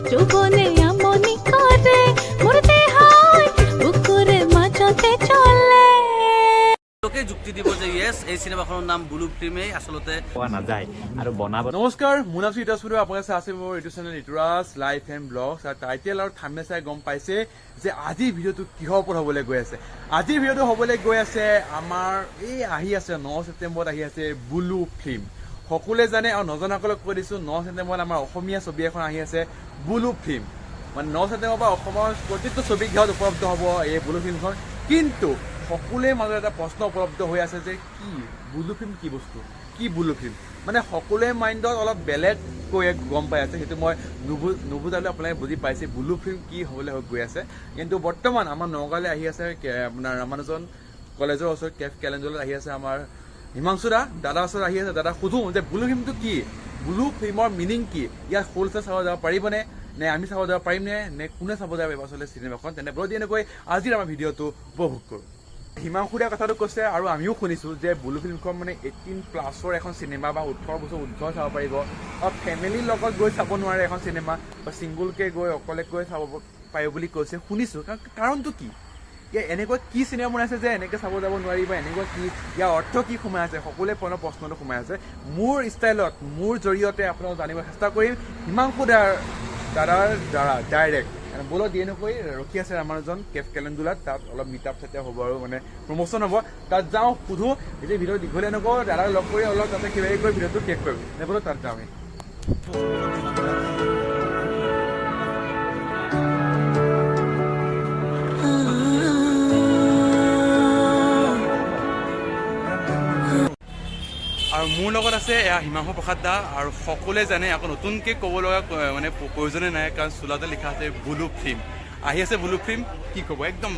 যৌৱনে আমনি কৰে মোৰ দেহাই বুকুৰে মাজতে চলে। লোকে যুক্তি দিব যে য়েছ, এই চিনেমাখনৰ নাম ব্লু ফিল্মেই আচলতে পোৱা নাযায় আৰু বনাব নমস্কাৰ, মোৰ নাম ঋতুৰাজ ফুৰু। আপোনালোকে চাই আছে মোৰ এইটো channel Rituraj life and blogs. আৰু টাইটেল আৰু থাম্বনেইল চাই গম পাইছে যে আজিৰ ভিডিঅ'টো কিহৰ ওপৰত হ'বলৈ গৈ আছে। আজিৰ ভিডিঅ'টো হ'বলৈ গৈ আছে আমাৰ এই আহি আছে 9 ছেপ্টেম্বৰত আহি আছে বুলু ফিল্ম। সকলোৱে জানে আৰু নজনাসকলক কৈ দিছোঁ, 9 ছেপ্টেম্বৰত আমাৰ অসমীয়া ছবি এখন আহি আছে বুলু ফিল্ম। মানে 9 ছেপ্টেম্বৰৰ পৰা অসমৰ প্ৰতিটো ছবিগৃহত উপলব্ধ হ'ব এই বুলু ফিল্মখন। কিন্তু সকলোৰে মাজত এটা প্ৰশ্ন উপলব্ধ হৈ আছে যে কি বুলু ফিল্ম, কি বস্তু, কি বুলু ফিল্ম? মানে সকলোৰে মাইণ্ডত অলপ বেলেগকৈ গম পাই আছে। সেইটো মই নুবুজালে আপোনালোকে বুজি পাইছে বুলু ফিল্ম কি হ'বলৈ গৈ আছে। কিন্তু বৰ্তমান আমাৰ নগাঁৱলৈ আহি আছে আপোনাৰ ৰামানুজন কলেজৰ ওচৰত কেফ কেলেণ্ডাৰত আহি আছে আমাৰ হিমাংশু দা। দাদাৰ ওচৰত আহি আছে। দাদা সুধো যে বুলু ফিল্মটো কি, বুলু ফিল্মৰ মিনিং কি, ইয়াত সৰু ল'ৰা চাব যাব পাৰিবনে, নে আমি চাব যাব পাৰিম নে, নে কোনে চাব যাব পাৰিব আচলতে চিনেমাখন? তেনে বৰ এনেকৈ আজিৰ আমাৰ ভিডিঅ'টো উপভোগ কৰোঁ। হিমাংশু দাৰ কথাটো কৈছে আৰু আমিও শুনিছোঁ যে বুলু ফিল্মখন মানে 18 প্লাছৰ এখন চিনেমা বা 18 বছৰ ঊৰ্ধৰ চাব পাৰিব আৰু ফেমিলিৰ লগত গৈ চাব নোৱাৰে এখন চিনেমা বা ছিংগুলকৈ গৈ অকলে গৈ চাব পাৰিব বুলি কৈছে শুনিছোঁ। কাৰণ কাৰণটো কি? ইয়াৰ এনেকুৱা কি চিনেমা বনাইছে যে এনেকৈ চাব যাব নোৱাৰি বা এনেকুৱা কি, ইয়াৰ অৰ্থ কি সোমাই আছে? সকলোৱে পুনৰ প্ৰশ্নটো সোমাই আছে। মোৰ ষ্টাইলত, মোৰ জৰিয়তে আপোনালোক জানিব চেষ্টা কৰিম হিমাংশু দাৰ দাদাৰ দ্বাৰা ডাইৰেক্ট। ব'লক, দিয়ে নকৈ ৰখি আছে ৰামানুজন কেফ কেলেণ্ডুলাত। তাত অলপ মিট আপ চাটআপ হ'ব আৰু মানে প্ৰমোশ্যন হ'ব। তাত যাওঁ, সোধোঁ। এতিয়া ভিডিঅ' দীঘলীয়া নকওঁ, দাদাক লগ কৰি অলপ তাতে কিবা কিবি কৰি ভিডিঅ'টো শেষ কৰিম। নে ব'লক, তাত যাওঁ আমি। আৰু মোৰ লগত আছে এয়া হিমাংশু প্ৰসাদ দা। আৰু সকলোৱে জানে, আকৌ নতুনকৈ ক'ব লগা মানে প্ৰয়োজনে নাই, কাৰণ চোলাতে লিখা আছে বুলু ফিল্ম। আহি আছে বুলু ফিল্ম, কি ক'ব একদম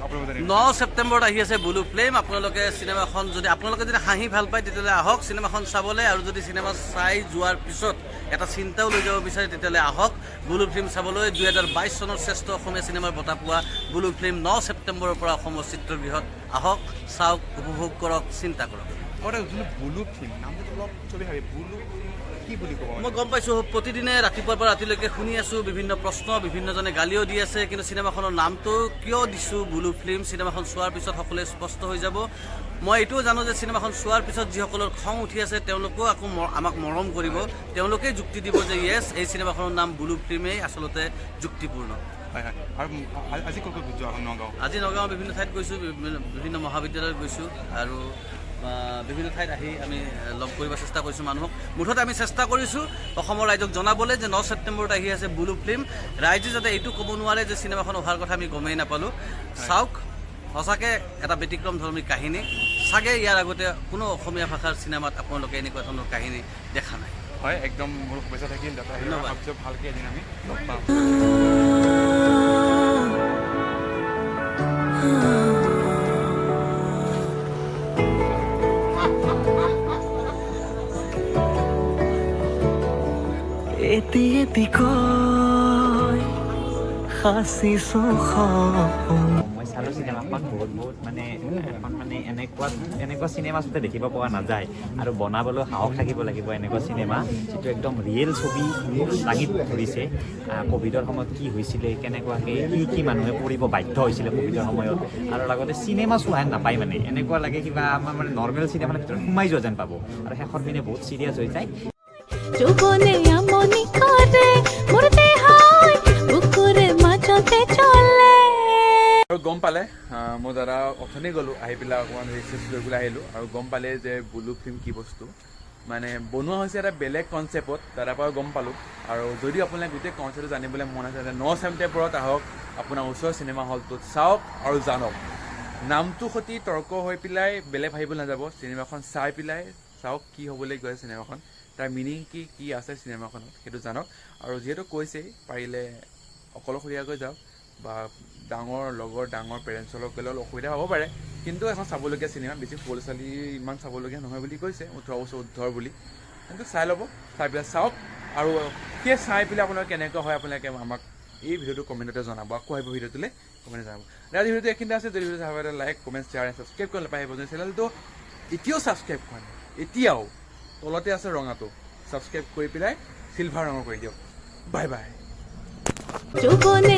আপোনালোকে জানে। 9 ছেপ্টেম্বৰত আহি আছে ব্লু ফিল্ম। আপোনালোকে চিনেমাখন যদি আপোনালোকে যদি হাঁহি ভাল পায়, তেতিয়াহ'লে আহক চিনেমাখন চাবলৈ। আৰু যদি চিনেমা চাই যোৱাৰ পিছত এটা চিন্তাও লৈ যাব বিচাৰে, তেতিয়াহ'লে আহক ব্লু ফিল্ম চাবলৈ। 2022 চনৰ শ্ৰেষ্ঠ অসমীয়া চিনেমাৰ বঁটা পোৱা ব্লু ফিল্ম 9 ছেপ্টেম্বৰৰ পৰা অসমৰ চিত্ৰগৃহত। আহক, চাওক, উপভোগ কৰক, চিন্তা কৰক। আৰু এটা যোনটো বুলু ফিল্ম নামটো অলপ চবেই ভাবে বুলু ফিল্ম কি বুলি ক'ব মানে? মই গম পাইছোঁ, প্ৰতিদিনে ৰাতিপুৱাৰ পৰা ৰাতিলৈকে শুনি আছোঁ বিভিন্ন প্ৰশ্ন, বিভিন্নজনে গালিও দি আছে। কিন্তু চিনেমাখনৰ নামটো কিয় দিছোঁ ব্লু ফিল্ম, চিনেমাখন চোৱাৰ পিছত সকলোৱে স্পষ্ট হৈ যাব। মই এইটোও জানো যে চিনেমাখন চোৱাৰ পিছত যিসকলৰ খং উঠি আছে, তেওঁলোকেও আকৌ আমাক মৰম কৰিব। তেওঁলোকেই যুক্তি দিব যে য়েছ, এই চিনেমাখনৰ নাম ব্লু ফিল্মেই আচলতে যুক্তিপূৰ্ণ। হয়, আৰু আজি ক'ত ক'ত যোৱা হ'ল নগাঁও? আজি নগাঁৱৰ বিভিন্ন ঠাইত গৈছোঁ, বিভিন্ন বিভিন্ন মহাবিদ্যালয়ত গৈছোঁ আৰু বিভিন্ন ঠাইত আহি আমি লগ কৰিব চেষ্টা কৰিছোঁ মানুহক। মুঠতে আমি চেষ্টা কৰিছোঁ অসমৰ ৰাইজক জনাবলৈ যে 9 ছেপ্টেম্বৰত আহি আছে ব্লু ফিল্ম। ৰাইজে যাতে এইটো ক'ব নোৱাৰে যে চিনেমাখন অহাৰ কথা আমি গমেই নাপালোঁ। চাওক, সঁচাকৈ এটা ব্যতিক্ৰম ধৰ্মী কাহিনী। চাগে ইয়াৰ আগতে কোনো অসমীয়া ভাষাৰ চিনেমাত আপোনালোকে এনেকুৱা ধৰণৰ কাহিনী দেখা নাই। হয়, একদম মোৰ শুভেচ্ছা থাকিল যাতে আহিব। ধন্যবাদ। ভাবিছোঁ ভালকৈ এদিন আমি লগ পাম। এটি এটি কৈ সাঁচিছো সপোন। মই চালোঁ চিনেমাখন। বহুত বহুত মানে এখন মানে এনেকুৱা এনেকুৱা চিনেমা আচলতে দেখিব পোৱা নাযায় আৰু বনাবলৈ সাহস থাকিব লাগিব এনেকুৱা চিনেমা, যিটো একদম ৰিয়েল ছবি দাঙি ধৰিছে। ক'ভিডৰ সময়ত কি হৈছিলে, কেনেকুৱাকৈ কি কি মানুহে কৰিব বাধ্য হৈছিলে ক'ভিডৰ সময়ত। আৰু লগতে চিনেমা চোৱা হেন নাপায়, মানে এনেকুৱা লাগে কিবা আমাৰ মানে নৰ্মেল চিনেমাৰ ভিতৰত সোমাই যোৱা যেন পাব আৰু শেষৰ পিনে বহুত চিৰিয়াছ হৈ যায়। যৌৱনে আমনি কৰে মোৰ দেহাই বুকুৰে মাজতে চলে। আৰু গম পালে, মই দাদা অথনি গ'লোঁ, আহি পেলাই অকণমান ৰিচাৰ্চ লৈ পেলাই আহিলোঁ আৰু গম পালে যে বুলু ফিল্ম কি বস্তু, মানে বনোৱা হৈছে এটা বেলেগ কনচেপ্টত। দাদাৰ পৰা গম পালোঁ। আৰু যদি আপোনালোকে গোটেই কনচেপ্টটো জানিবলৈ মন আছে, তেন্তে 9 ছেপ্টেম্বৰত আহক আপোনাৰ ওচৰৰ চিনেমা হলটোত, চাওক আৰু জানক। নামটো সৈতে তৰ্ক হৈ পেলাই বেলেগ ভাবিব নাযাব। চিনেমাখন চাই পেলাই চাওক কি হ'বলৈ গৈ আছে চিনেমাখন, তাৰ মিনিং কি কি আছে চিনেমাখনত সেইটো জানক। আৰু যিহেতু কৈছেই, পাৰিলে অকলশৰীয়াকৈ যাওক বা ডাঙৰ লগৰ, ডাঙৰ পেৰেণ্টছৰ লগত গ'লে অলপ অসুবিধা হ'ব পাৰে। কিন্তু এখন চাবলগীয়া চিনেমা। বেছি সৰু ছোৱালী ইমান চাবলগীয়া নহয় বুলি কৈছে, 18 বছৰ ঊৰ্ধৰ বুলি। কিন্তু চাই ল'ব, চাই পেলাই চাওক আৰু সেই চাই পেলাই আপোনালোকে কেনেকুৱা হয় আপোনালোকে আমাক এই ভিডিঅ'টো কমেণ্টতে জনাব। আকৌ আহিব ভিডিঅ'টোলৈ কমেণ্টে জনাব। আজি ভিডিঅ'টো এইখিনিতে আছে। যদি ভিডিঅ' চাব, লাইক, কমেণ্ট, শ্বেয়াৰ, ছাবস্ক্ৰাইব কৰি নাপায়। চেনেলটো এতিয়াও ছাবস্ক্ৰাইব কৰা নাই, এতিয়াও তলতে আছে ৰঙাটো, ছাবস্ক্ৰাইব কৰি পেলাই চিলভাৰ ৰঙৰ কৰি দিয়ক। Bye bye. যৌবনে।